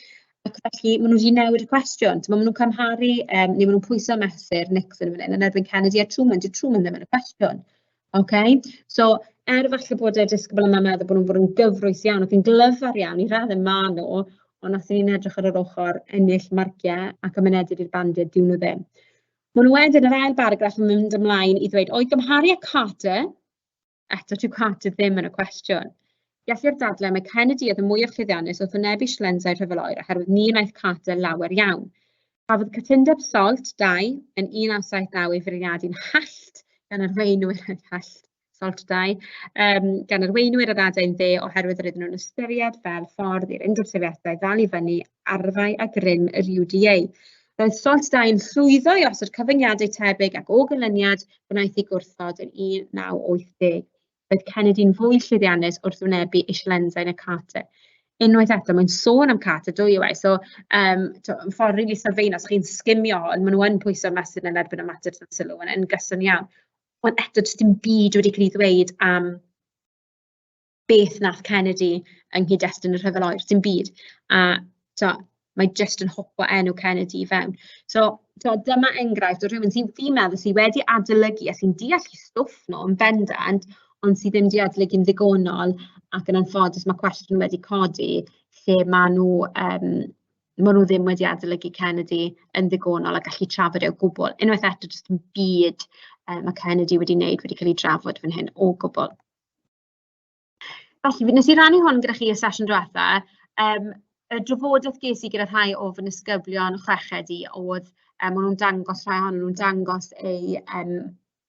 Ac felly maen nhw wedi newid y cwestiwn. Timod, maen nhw'n cymharu, neu maen nhw'n pwyso a mesur Nixon yn fan hyn yn erbyn Kennedy a Truman. Dyw Truman ddim yn y cwestiwn. Okay? So, er falle bod y disgybl yma'n meddwl bod nhw'n bod yn gyfrwys iawn ac yn glyfar iawn i raddau maen nhw, ond os 'y ni'n edrych ar yr ochr ennill marciau ac y mynediad i'r bandiau, dyw nhw ddim. Maen nhw wedyn, yr ail baragraff yn mynd ymlaen i ddweud, o'i gymharu â Carter, eto dyw Carter ddim yn y cwestiwn. Gellir dadlau mai Kennedy oedd y mwyaf llwyddiannus wrth wynebu sialensau rhyfel oer oherwydd ni wnaeth Carter lawer iawn. Cafodd cytundeb SALT II yn 1979 ei feirniadu'n hallt gan arweinwyr hallt, SALT II, gan arweinwyr yr adain dde oherwydd yr oedden nhw'n ystyried fel ffordd i'r Undeb Sofietaidd ddal i fyny arfau a grym yr UDA. Roedd SALT II yn llwyddo i osod cyfyngiadau tebyg ac o ganlyniad gwnaeth ei gwrthod yn 1980. Roedd Kennedy'n fwy llwyddiannus wrth wynebu ei sialensau na Carter. Unwaith eto, mae'n sôn am Carter dwy waith, so ffordd rili sylfaenol, os chi'n sgimio hwn, maen nhw yn pwyso mesur yn erbyn y mater dan sylw yn gyson iawn. Ond eto, does dim byd wedi cael ei ddweud am beth wnaeth Kennedy yng nghyd-destun y rhyfel oer, dim byd. A tibod. Mae jyst yn hwpo enw Kennedy i fewn. So tibod, dyma enghraifft o rhywun sy'n, fi'n meddwl, sy wedi adolygu a sy'n deall eu stwff nhw yn bendant, ond sydd ddim 'di adolygu'n ddigonol ac yn anffodus ma' cwestiwn wedi codi lle maen nhw yym maen nhw ddim wedi adolygu Kennedy yn ddigonol a gallu trafod e o gwbl. Unwaith eto, does dim byd mae Kennedy wedi wneud wedi cael ei drafod fan hyn o gwbl. Felly, wnes i rannu hwn gyda chi y sesiwn diwetha. Y drafodaeth ges i gyda rhai o fy nisgyblion chweched i oedd, maen nhw'n dangos, rhai ohonyn nhw'n dangos eu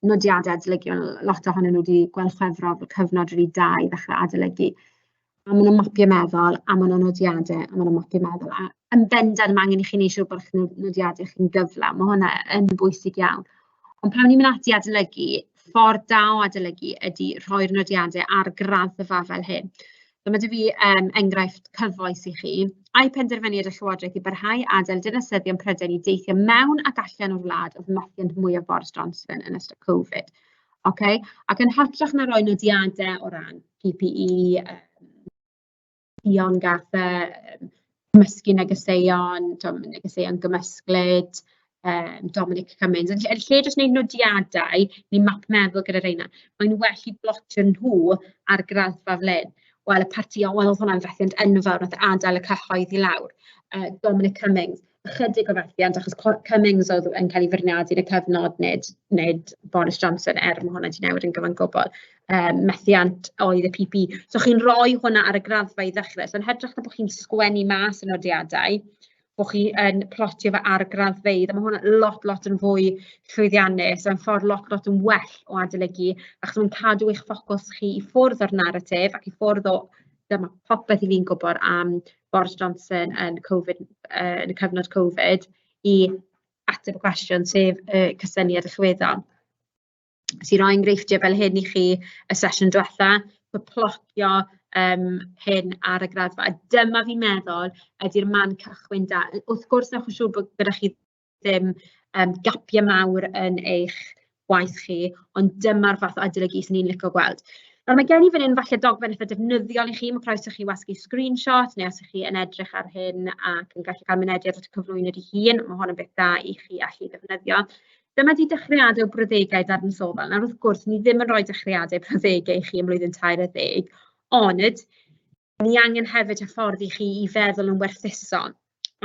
nodiadau adolygu. Ond lot ohonyn nhw wedi gweld Chwefror fel cyfnod rili da i ddechrau adolygu. A maen nhw'n mapio meddwl, a maen nhw'n nodiadau, a maen nhw'n mapio meddwl. A yn bendant, ma' angen i chi wneud siŵr bod eich nodiadau chi'n gyflawn. Ma' hwnna yn bwysig iawn. Ond pan ni'n mynd ati i adolygu, ffordd da o adolygu ydy rhoi'r nodiadau ar graddfa fel hyn. So ma' 'da fi enghraifft cyfoes i chi. Ai penderfyniad y Llywodraeth i barhau adael dinasyddion Prydain i deithio mewn ac allan o'r wlad oedd methiant mwyaf Boris Johnson yn ystod Covid? Ocê, ac yn hytrach na rhoi nodiadau o ran PPE, Ion gath e, cymysgu negeseuon, timod, negeseuon gymysglyd, Dominic Cummings. Yn lle jyst wneud nodiadau neu map meddwl gyda rheina, mae'n well i blotio nhw ar graddfa fel hyn. Wel, y partïon, wel, oedd hwnna'n fethiant enfawr, wnaeth e adael y cyhoedd i lawr. Dominic Cummings, ychydig o fethiant, achos Cummings oedd yn cael ei feirniadu yn y cyfnod, nid Boris Johnson, er ma' hwnna 'di newid yn gyfan gwbl. Methiant oedd y PP. So chi'n rhoi hwnna ar y graddfa i ddechrau. So yn hytrach na bod chi'n sgwennu mas y nodiadau, bod chi yn plotio fe ar y graddfeydd, a ma' hwnna lot, lot yn fwy llwyddiannus, a'n ffordd lot, lot yn well o adolygu, achos mae'n cadw eich ffocws chi i ffwrdd o'r naratif ac i ffwrdd o dyma popeth 'y fi'n gwybod am Boris Johnson yn Covid, yn y cyfnod Covid, i ateb y cwestiwn, sef y cysyniad allweddol. Wnes i roi enghreifftiau fel hyn i chi y sesiwn diwetha, so plotio hyn ar y graddfa. A dyma fi'n meddwl ydy'r man cychwyn da. Wrth gwrs, newch yn siŵr bod gyda chi ddim gapiau mawr yn eich gwaith chi, ond dyma'r fath o adolygu 'swn i'n licio gweld. Nawr, mae gen i fan hyn falle dogfen eitha defnyddiol i chi, mae croeso i chi wasgu screenshot, neu os ych chi yn edrych ar hyn ac yn gallu cael mynediad at y cyflwyniad ei hun, mae hwn yn beth da i chi allu ddefnyddio. Dyma 'di dechreuadau o brawddegau dadansoddol. Nawr, wrth gwrs, ni ddim yn rhoi dechreuadau brawddegau i chi ym mlwyddyn 13, ond ni angen hefyd hyfforddi chi i feddwl yn werthuso.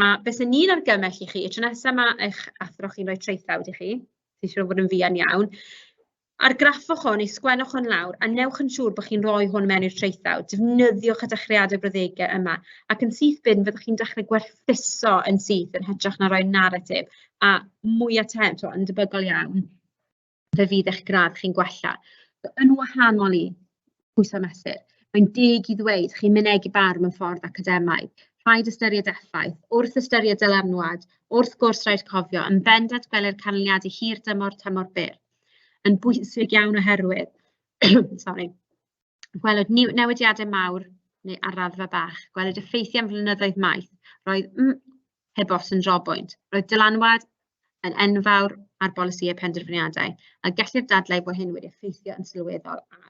A be swn i'n argymell i chi, y tro nesaf mae eich athro chi'n rhoi traethawd i chi, sy'n siŵr o fod yn fuan iawn, argraffwch hwn neu sgwennwch hwn lawr a newch yn siŵr bod chi'n rhoi hwn mewn i'r traethawd. Defnyddiwch y dechreuadau brawddegau yma ac yn syth bin fyddwch chi'n dechrau gwerthuso yn syth yn hytrach na rhoi naratif a mwy o attempt, yn debygol iawn, fe fydd eich gradd chi'n gwella. Yn wahanol i pwyso a mesur, mae'n deg i ddweud chi'n mynegi barn mewn ffordd academaidd. Rhaid ystyried effaith, wrth ystyried dylanwad, wrth gwrs rhaid cofio, yn bendant gwelir canlyniadau hir dymor, tymor byr. Yn bwysig iawn oherwydd, sori, gwelwyd newidiadau mawr neu ar raddfa bach, gwelwyd effeithiau am flynyddoedd maith, roedd heb os yn drobwynt. Roedd dylanwad yn enfawr ar bolisïau penderfyniadau, a gellir dadlau bod hyn wedi effeithio yn sylweddol ar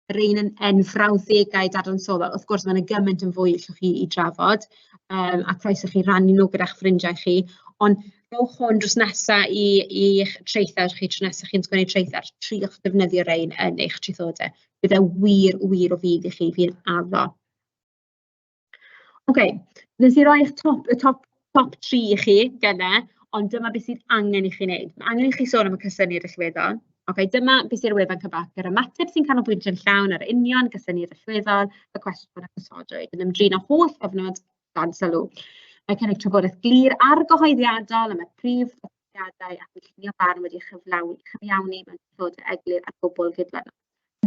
yr ein yn frawddegau dadansoddol. Wrth gwrs, mae 'na gymaint yn fwy allwch chi i drafod, a croeso chi rannu nhw gyda'ch ffrindiau chi, ond rhowch hwn drws nesa i'ch traethawd chi, tro nesaf chi'n sgwennu traethawd, triwch ddefnyddio rein yn eich traethodau. Bydd e wir, wir o fudd i chi, fi'n addo. Oce, wnes i roi eich top, y top, top 3 i chi gynne, ond dyma beth sydd angen i chi wneud. Mae angen i chi sôn am y cysyniad allweddol. Oce, dyma beth sydd ar wefan Cybac, yr ymateb sy'n canolbwyntio'n llawn ar union gysyniad allweddol, y cwestiwn a gosodwyd, yn ymdrin â holl gyfnod dan sylw. Mae cynnig trafodaeth glir argyhoeddiadol am y prif ddatblygiadau a chynllunio barn wedi chyflawni mewn trafodaeth eglur a gwbl gydlynol.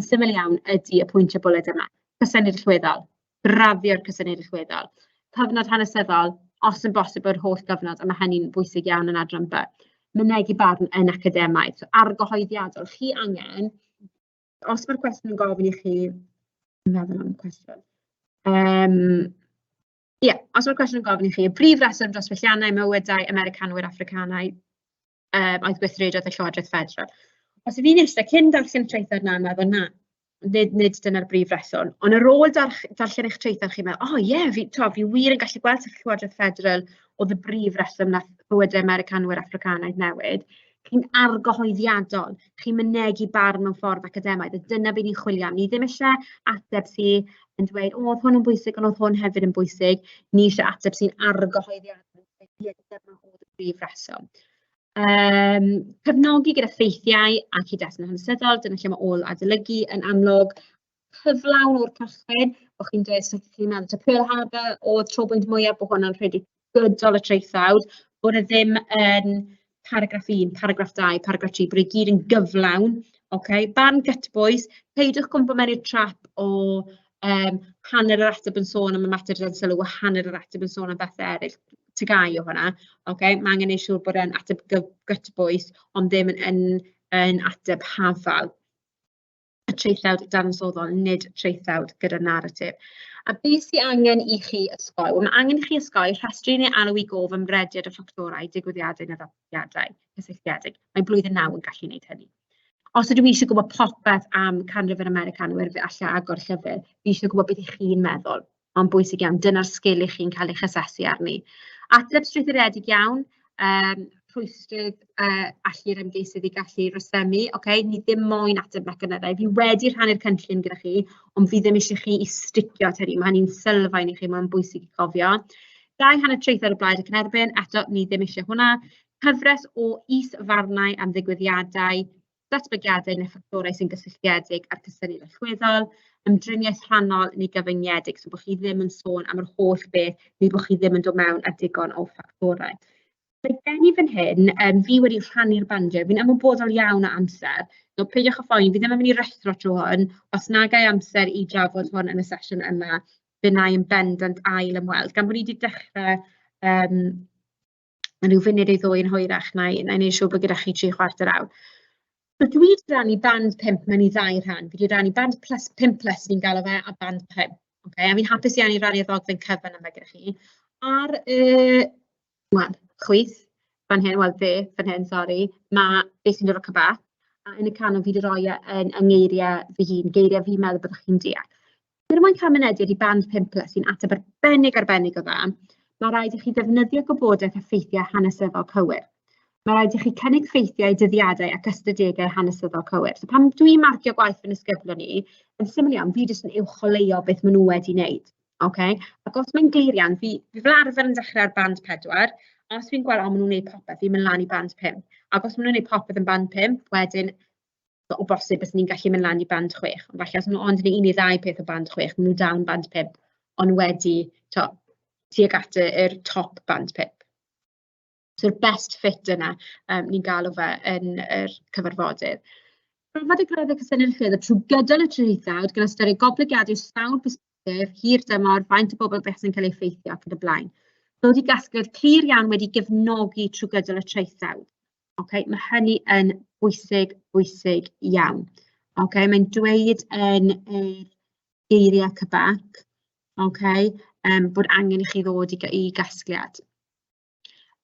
Yn syml iawn ydy y pwyntiau bwled yma. Cysyniad allweddol, graddio'r cysyniad allweddol. Cyfnod hanesyddol, os yn bosib yr holl gyfnod, a mae hynny'n bwysig iawn yn adran B. Mynegi barn yn academaidd, so argyhoeddiadol. Chi angen, os mae'r cwestiwn yn gofyn i chi, yn meddwl am y cwestiwn. Ie, os mae'r cwestiwn yn gofyn i chi, y brif reswm dros welliannau mywydau Americanwyr Affricanaidd oedd gweithredoedd y Llywodraeth Ffederal. Os 'y fi'n eistedd cyn darllen y traethawd 'na yn meddwl, na, Nid, nid dyna'r brif reswm. Ond ar ôl darllen eich traethawd chi'n meddwl, "O oh, ie, yeah, fi, to, fi wir yn gallu gweld sut Llywodraeth Ffederal oedd y brif reswm nath bywydau Americanwyr Affricanaidd newid." Chi'n argyhoeddiadol, chi'n mynegi barn mewn ffordd academaidd, a dyna beth ni'n chwilio am. Ni ddim eisiau ateb sydd yn dweud, "O, oedd hwn yn bwysig, ond oedd hwn hefyd yn bwysig." Ni eisiau ateb sy'n argyhoeddiadol. Ie, dyma oedd y brif reswm. Cefnogi gyda ffeithiau a cyd-destun hanesyddol, dyna lle mae ôl adolygu yn amlwg. Cyflawn o'r cychwyn, bod chi'n dweud, so chi'n meddwl taw Pearl Harbor oedd trobwynt mwyaf, bod hwnna'n rhedeg gydol y traethawd, bod e ddim yn paragraff 1, paragraff 2, paragraff 3, bod e gyd yn gyflawn. Okay? Barn gytbwys, peidiwch gwympo mewn i'r trap o hanner yr ateb yn sôn am y mater dan sylw a hanner yr ateb yn sôn am bethau eraill. TGAU o hwnna. Okay? Mae angen neud siŵr bod e'n ateb gytbwys, ond ddim yn ateb hafal. Y traethawd dadansoddol, nid traethawd gyda naratif. A beth sydd angen i chi osgoi? Wel, mae angen i chi osgoi rhestru neu alw i gof amrediad o ffactorau, digwyddiadau neu ddatblygiadau cysylltiedig. Mae blwyddyn 9 yn gallu gwneud hynny. Os ydw i eisiau gwybod popeth am canrif yr Americanwyr, fe allai agor llyfr. Fi eisiau gwybod beth i chi'n meddwl. Mae'n bwysig iawn. Dyna'r sgil i chi'n cael eich asesu arni. Ateb strwythuredig iawn, rhwystrydd allu'r ymgeisydd i gallu rhesymu. Okay, ni ddim moyn ateb mecanyddau. Fi wedi rhannu'r cynllun gyda chi, ond fi ddim eisiau chi i sticio at hynny. Mae hynny'n sylfaen i chi, mae'n bwysig i cofio. 2.5 traethawd o blaid ac yn erbyn, eto, ni ddim eisiau hwnna. Cyfres o is-farnau am ddigwyddiadau, datblygiadau neu ffactorau sy'n gysylltiedig â'r cysyniad allweddol, ymdriniaeth rhannol neu gyfyngedig, so bod chi ddim yn sôn am yr holl beth neu bod chi ddim yn dod mewn â digon o ffactorau. Mae gen i fan hyn, fi wedi rhannu'r bandiau, fi'n ymwybodol iawn o amser, so peidiwch â phoeni, fi ddim yn mynd i ruthro trwy hwn, os na ga i amser i drafod hwn yn y sesiwn yma, fe wna i yn bendant ail ymweld. Gan bod ni wedi dechrau yn rhyw funud neu ddwy yn hwyrach, wna i wneud siŵr bod gyda chi 3/4 awr. So dwi wedi rannu band 5 mewn i ddau rhan. Fi wedi rannu band plus, 5 plus ni'n galw fe, a band 5. Okay? A fi'n hapus iawn i rannu'r ddogfen cyfan yma gyda chi. Ar y, wel, chwith, fan hyn, wel dde, fan hyn, sori, mae beth sy'n dod o Quebec. A yn y canol fi wedi rhoi e yn ngeiriau fy hun, geiriau fi'n meddwl byddwch chi'n deall. Er mwyn cael mynediad i band 5 plus sy'n ateb arbennig arbennig o dda, mae rhaid i chi ddefnyddio gwybodaeth a ffeithiau hanesyddol cywir. Mae rhaid i chi cynnig ffeithiau, dyddiadau ac ystadegau hanesyddol cywir. So pan dwi'n marcio gwaith fy nisgyblion ni, yn syml iawn, fi jyst yn uwcholeuo beth maen nhw wedi wneud. Okay? Ac os mae'n glir iawn, fi fel arfer yn dechrau ar band 4, a os fi'n gweld, o, maen nhw'n gwneud popeth, fi'n mynd lan i band 5. Ac os maen nhw'n gwneud popeth yn band 5, wedyn o bosib byswn ni'n gallu mynd lan i band 6. Ond falle os maen nhw ond yn gwneud un neu ddau peth o band 6, maen nhw dal yn band 5, ond wedi, to, tuag at yr top band 5. So'r best fit yna, ni'n galw fe yn yr cyfarfodydd. Trafod y graddau cysyniad allweddol trwy gydol y traethawd, gan ystyried goblygiadau sawl persbectif, hir dymor, faint o bobl beth sy'n cael ei effeithio ac yn y blaen. Dod i gasgliad clir iawn wedi gefnogi trwy gydol y traethawd. Okay, mae hynny yn bwysig, bwysig iawn. Okay, mae'n dweud yn yr geiriau Quebec, okay, bod angen i chi ddod i gasgliad.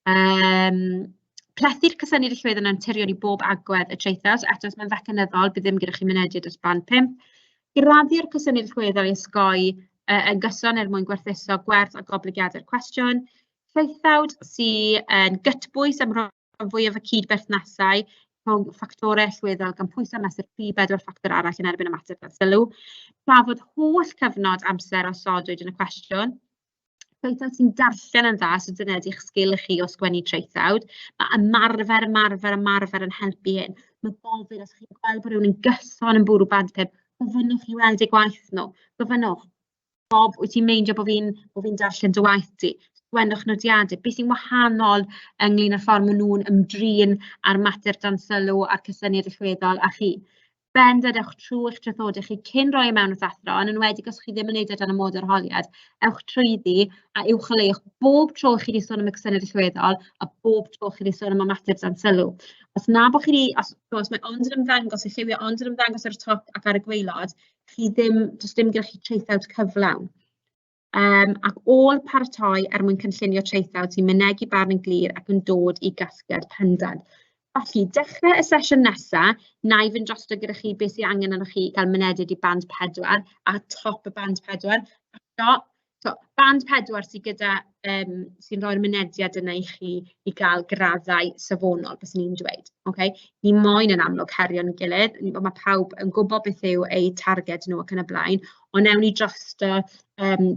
Plethu'r cysyniad allweddol yn naturiol i bob agwedd y traethawd, eto os mae'n fecanyddol, bydd ddim gyda chi mynediad at band 5. Graddio'r cysyniad allweddol i osgoi yn gyson er mwyn gwerthuso gwerth a goblygiadau'r cwestiwn. Traethawd sy'n gytbwys am rhan fwyaf y cydberthnasau rhwng ffactorau allweddol gan pwyso a mesur prif bedwar ffactor arall yn erbyn ymateb dan sylw. Trafod holl cyfnod amser osodwyd yn y cwestiwn. Traethawd sy'n darllen yn dda, so dyna ydy'ch sgil chi o sgwennu traethawd. Mae ymarfer, ymarfer, ymarfer yn helpu hyn. Mae gofyn, os chi'n gweld bod rhywun yn gyson yn bwrw band 5, gofynnwch i weld eu gwaith nhw. Gofynnwch, "Bob, wyt ti'n meindio bo fi'n darllen dy waith di?" Sgwennwch nodiadau. Beth sy'n wahanol ynglyn â'r ffordd maen nhw'n ymdrin â'r mater dan sylw a'r cysyniad allweddol a chi? Bendant, ewch trwy eich traethodau chi cyn rhoi e mewn wrth athro, yn enwedig os chi ddim yn wneud e dan amodau arholiad, ewch trwyddi a uwcholeuwch bob tro chi wedi sôn am y cysyniad allweddol a bob tro chi wedi sôn am ymateb dan sylw. Os na bod chi wedi, os mae ond yn ymddangos, y lliwiau ond yn ymddangos ar y top ac ar y gwaelod, chi ddim, does dim gyda chi traethawd cyflawn. Ac ôl paratoi er mwyn cynllunio traethawd sy'n mynegi barn yn glir ac yn dod i gasgliad pendant. Felly, dechrau y sesiwn nesa, wna i fynd drosto gyda chi beth sydd angen arnoch chi i gael mynediad i band 4 a top y band 4. So so band 4 sy gyda sy'n rhoi'r mynediad yna i chi i gael graddau safonol, byswn i'n dweud. Ocê? Ni moyn yn amlwg herio'n gilydd, ma' pawb yn gwybod beth yw eu targed nhw ac yn y blaen, ond wnawn ni drosto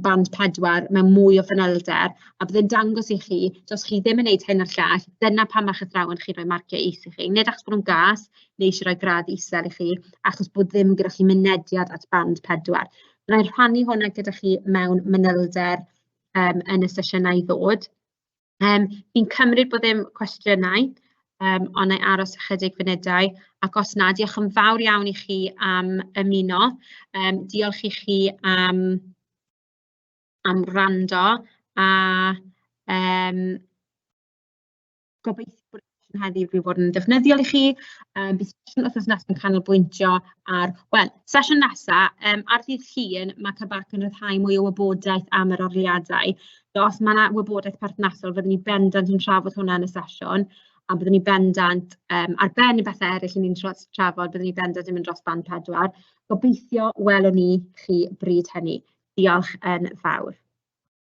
band 4 mewn mwy o fanylder, a bydd e'n dangos i chi, os chi ddim yn wneud hyn a'r llall, dyna pam ma'ch athrawon chi'n rhoi marciau is i chi. Nid achos bod nhw'n gas neu isie rhoi gradd isel i chi, achos bod ddim gyda chi mynediad at band 4. Wna i rhannu hwnna gyda chi mewn manylder yn y sesiynau i ddod. Fi'n cymryd bod ddim cwestiynau, ond wna i aros ychydig funudau. Ac os na, diolch yn fawr iawn i chi am ymuno. Diolch i chi am am wrando a gobeithio bod y sesiwn heddi wedi bod yn ddefnyddiol i chi. Bydd sesiwn wythnos nesaf yn canolbwyntio ar, wel, sesiwn nesa, ar ddydd Llun, mae CBAC yn rhyddhau mwy o wybodaeth am yr arholiadau. So os ma' 'na wybodaeth perthnasol, fyddwn ni bendant yn trafod hwnna yn y sesiwn, a byddwn ni bendant, ar ben y bethe eraill 'y ni'n trafod, byddwn ni bendant yn mynd dros band 4. Gobeithio welwn ni chi bryd hynny. Diolch yn fawr.